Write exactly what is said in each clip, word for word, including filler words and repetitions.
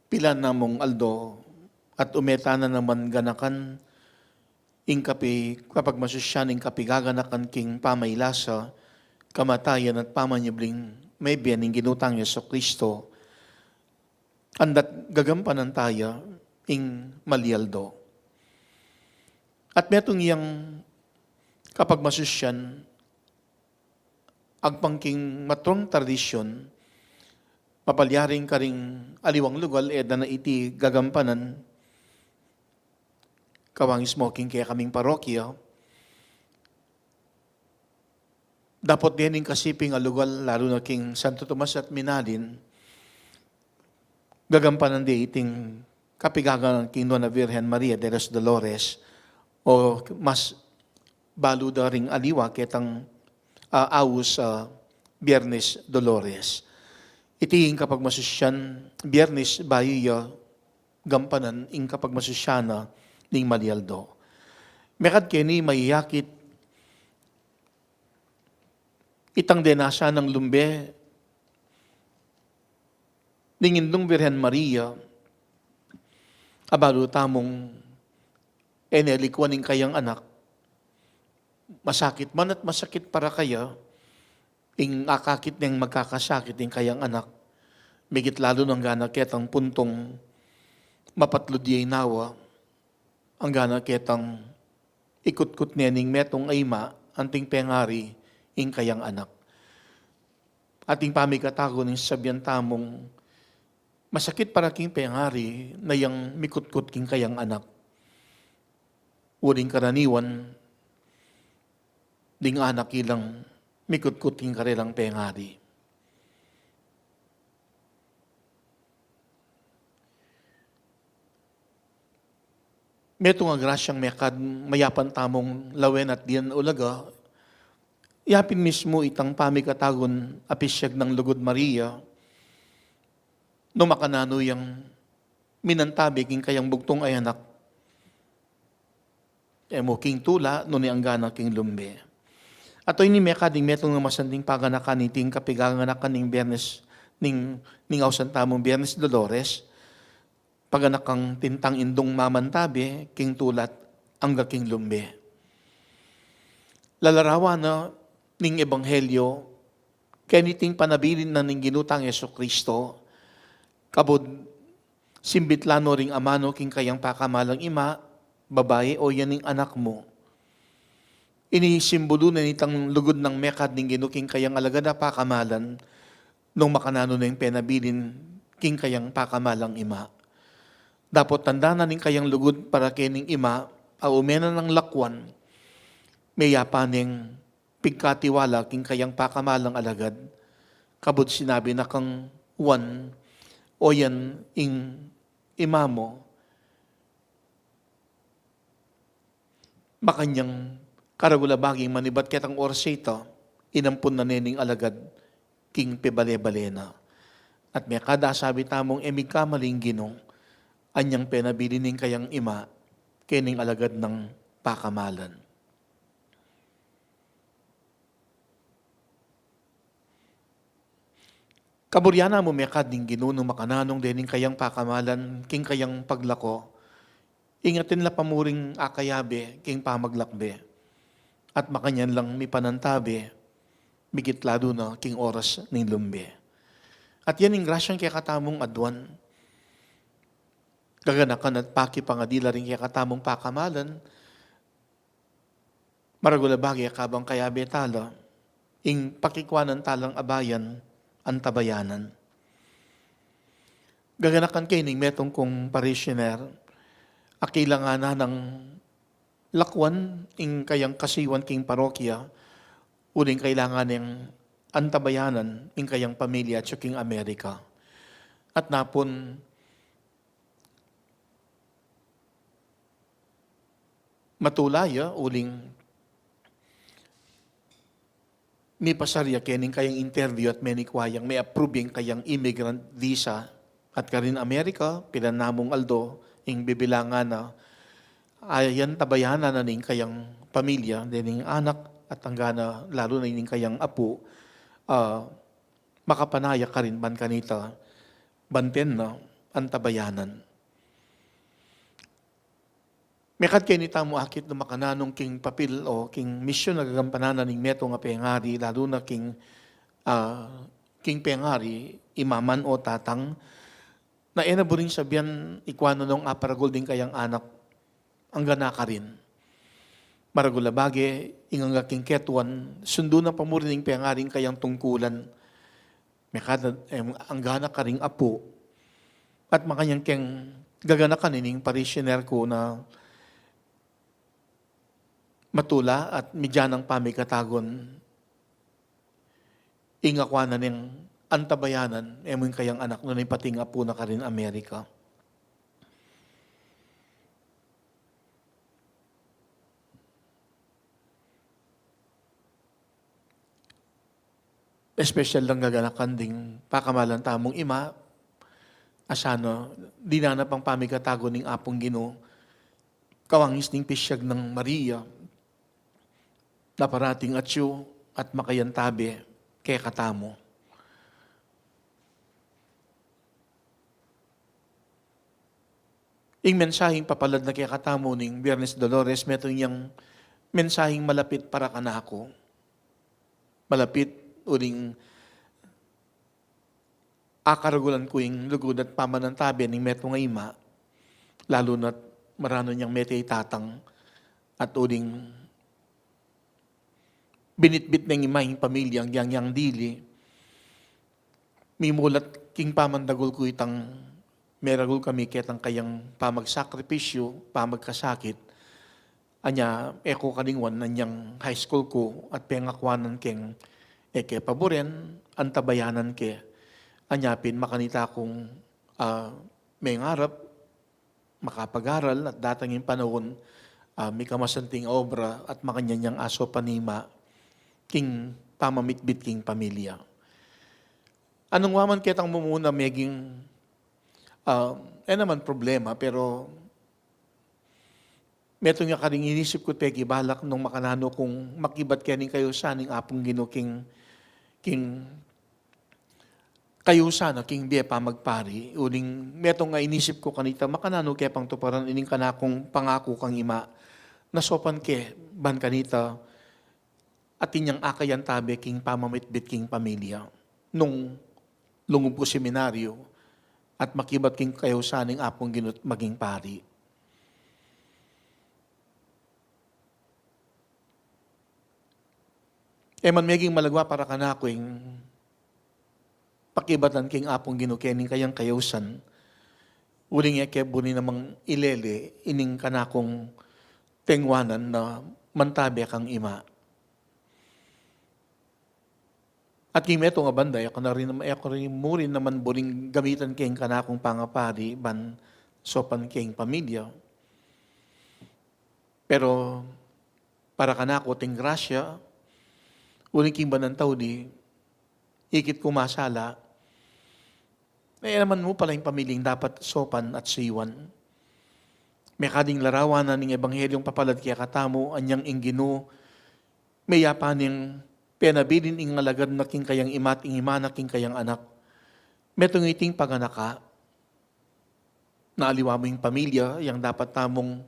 Pilan namung aldo at ume tana naman ganakan ing kapi-, kapagmasusyan ing kapigaganakan king pamailasa, kamatayan at pamanyubling mebie ning Ginu tang Jesucristo, andat gagampanan taya ing malialdo. At metung yang kapagmasusyan, agpang king matuang tradisyon, mapalyaring karing aliwang lugal, e da na iti gagampanan, kawangis mo king kekaming parokya, dapot dening kasiping a lugal, lalu na king Santo Tomas at Minalin, gagampanan de iting kapigaganakan king Nuan a Virgen Maria de los Dolores, o mas balu da ring aliwa ketang, ah, aus, ah, Biernes Dolores. Iti ing kapagmasusyan Biernes bayu ya gampanan ing kapagmasusyan na ning malialdo. Mekad keni mayakit itang denasan nang lumbe ning Indung Virgen Maria, a balu tamung e ne likuan ing kayang anak. Masakit man at masakit para kaya, ing akakit neng magkakasakit ing kayang anak. Migit lalu nang gana ketang puntung mapatlud ya inawa, anggana ketang ikutkut ne ning metung a ima anting pengari ing kayang anak. Ating pamikatago ning sabian tamung masakit para king pengari na yang mikutkut king kayang anak. Uling karaniwan, ding anak ilang mikutkut king karelang pengari. Metung a grasyang mekad mayapan tamung lawen at dian ulaga, yapin mismu itang pamikatagun a pisyag nang Lugud Maria, nung makananu yang minantabi king kayang bugtung a anak. E mu king tula, nune anggana king lumbe. At ini mekad ing metung a masanting paganakan iting kapigaganakan ning Biernes, ning, ning ausan tamung Biernes Dolores, paganakang tintang indung mamantabi king tula at angga king lumbe. Lalarawan na ning ebanghelyo keni iting panabilin na ning Ginu tang Jesucristo, kabud simbit la no ring amanu king kayang pakamalang ima, babai, o yan ing anak mu. Ini simbulu na nitang lugud nang mekad ning Ginu king kayang alagad a pakamalan, nung makananu neng penabilin king kayang pakamalang ima. Dapot tanda na ning kayang lugud para kening ima, a ume na nang lakwan, meyapan neng pigkatiwala king kayang pakamalang alagad. Kabud sinabi na kang Juan, o yan ing ima mu, makanyan karagul a baging manibat ketang oras a ita, inampun na ne ning alagad king pibale-bale na. At mekad a sabi tamung e migkamali ing Ginu, anyang penabilin ning kayang ima, kening alagad nang pakamalan. Kaburian na mu mekad ning Ginu nung makananu neng dening kayang pakamalan, king kayang paglako, ing atin la pamuring akayabe, king pamaglakbe. At makanyan lang mipanantabe, migit lalu na king oras ning lumbe. At yan ing grasyang kekatamung aduan. Gaganakan at pakipangadi la ring kekatamung pakamalan, maragul a bage kabang kayabe tala, ing pakikuanan talang abayan, antabayanan. Gaganakan keni ning metung kung parishioner, a kailangan na nang lakwan ing kayang kasiwan king parokya, uling kailangan neng antabayanan ing kayang pamilya atyu king Amerika. At napun matula ya, uling mipasar ya kening kayang interview at menikwa yang me-approve ing kayang immigrant visa. At karin Amerika, pilan namung aldo, ing bibilangan na, ayan tabayanan na ning kayang pamilya, dening anak, at anggana lalu na ning kayang apu, ah, makapanaya karin ban kanita, banten na, antabayanan. Mekad keni tamu akit nung makananu king papil o king misyun a gagampanan ning metung a pengari, lalu na king, ah, king pengari, imaman o tatang, na e na buring sabian ikua na nung aparagul ding kayang anak, angga na karin. Maragul a bage, ing angga king ketuan, sundu na pa mu rin ing pengaring kayang tungkulan. Mekad, em, angga na karing apu. At makanyan keng gaganakan ining parishioner ku na matula at media nang pamikatagun ing akua na ning antabayanan, e mu ing kayang anak nune pati ing apu na karin Amerika. Espesyal dang gaganakan ding pakamalan tamung ima, a sana dinan na pang pamikatagun ning Apung Ginu, kawangis ning pisyag nang Maria, na parating atyu at makayantabe kekatamu. Ing mensaheng papalad na kekatamu ning Biernes Dolores, metung yang mensaheng malapit para kanaku. Malapit uling akaragulan ku ing lugud at pamanantabe ning metung a ima, lalu na't maranu yang mete i tatang at uling binitbit neng ima ing pamilya, agyang yang dili. Mimulat king pamandagul ku itang meragul kami ketang kayang pamagsakripisyu, pamagkasakit. Anya, e ku kalingwan anyang high school ku at pengakuanan keng e ke paburen, antabayanan ke. Anya pin makanita kung, ah, mengarap, makapag-aral at datang ing panaun, ah, mikamasanting a obra at makanyan yang asopan ning ima king pamamitbit king pamilya. Anung wa man ketang mumuna meging, ah, e naman problema, pero metung ya karing inisip ku pekibalak nung makananu kung makibat keni ing kayusan ning Apung Ginu king, king kayusan na king bie pamagpari. Uling metung a inisip ku kanita, makananu ke pang tuparan ining kanakung pangaku kang ima, na saupan ke ban kanita atin yang akayantabe king pamamitbit king pamilya nung lungub ku seminaryo at makibat king kayusan ning Apung Ginu't maging pari. E man meging malagwa para kanaku ing pakibatan king Apung Ginu keni ing kayang kayusan, uling e ke buri namang ilele ining kanakung tengwanan na mantabe kang ima. At king metung a banda, e ku na rin, e ku rin mu rin naman buring gamitan keng kanakung pangapari ban saupan keng pamilya. Pero para kanaku ating grasya, uling king banang tau di, ikit ku masala, e naman mu pala ing pamilya ing dapat saupan at siwan. Mekad ing larawan na ning Ebanghelyung papalad kekatamu, anyang ing Ginu, meyapa neng penabilin ing alagad na king kayang ima at ing ima na king kayang anak. Metung iting paganaka, na aliwa mu ing pamilya yang dapat tamung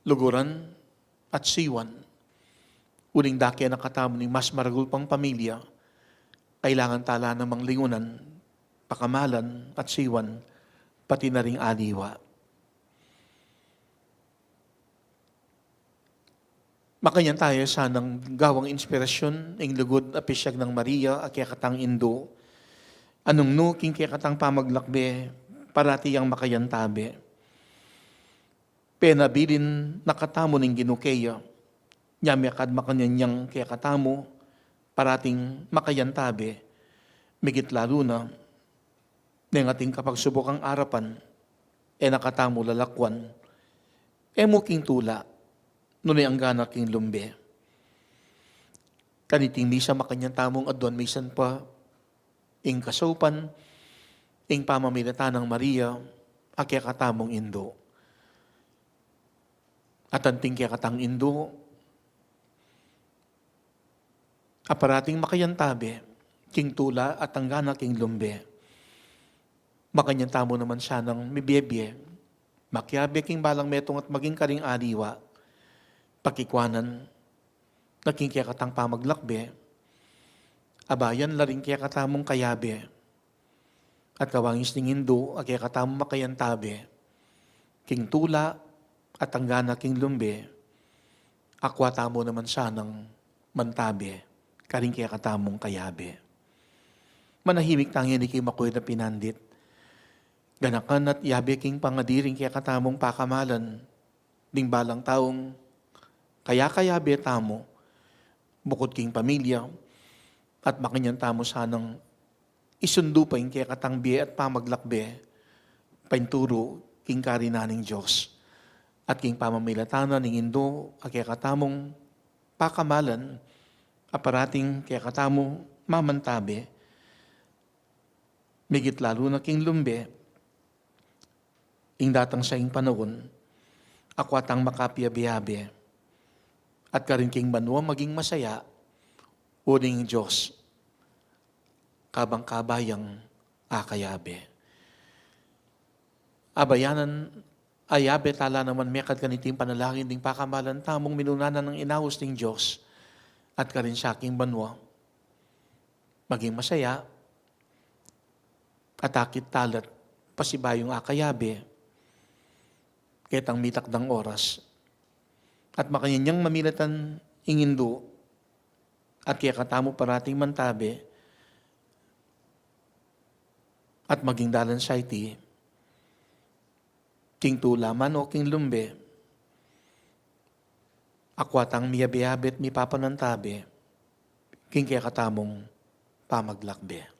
luguran at siwan. Uling dake na katamu ning mas maragul pang pamilya, kailangan tala namang lingunan, pakamalan at siwan, pati na ring aliwa. Makanyan taya sanang gawang inspirasyon ing lugud a pisyag nang Maria a kekatang indu, a nung nu king kekatang pamaglakbe, parati yang makayantabe. Penabilin na katamu ning Ginu keya, nya mekad makanyan yang kekatamu, parating makayantabe, migit lalu na neng ating kapagsubukang arapan, e na katamu lalakwan, e mu king tula, nune anggana king lumbe. Kaniting misa makanyan tamung aduan misan pa ing kasaupan, ing pamamilatan nang Maria a kekatamung indu. At anting kekatang indu, a parating makayantabe king tula at anggana king lumbe. Makanyan tamu naman sanang mibie-bie, makiabe king balang metung at maging karing aliwa, pakikuanan na king kekatang pamaglakbe, abayan la ring kekatamung kayabe, at kawangis ning indu a kekatamung makayantabe king tula at anggana king lumbe, akua tamu naman sanang mantabe karing kekatamung kayabe. Manahimik tang ini king makuid a pinandit. Ganakan at yabe king pangadi ring kekatamung pakamalan ding balang taung kaya kayabe tamu, bukud king pamilya, at makanyan tamu sanang isundu pa ing kekatang bie at pamaglakbe painturu king karinan ning Dios, at king pamamilatan na ning indu a kekatamung pakamalan a parating kekatamu mamantabe, migit lalu na king lumbe, ing datang sa ing panaun, akua tang makapiabe-abe, at karin king banua maging masaya, uling Dios, kabang kabayang akayabe. Abayanan, ayabe tala naman mekad kaniting panalangin ding pakamalan tamung minuna na nang inaus ning Dios, at karin sa king banua maging masaya, at akit talat pasibayung akayabe, ketang mitakdang oras, at makanyan yang mamilatan ing indu, at kekatamu parating mantabe, at maging dalan sa iti, king tula man o king lumbe, akua tang miabe-abe at mipapanantabe, king kekatamung pamaglakbe.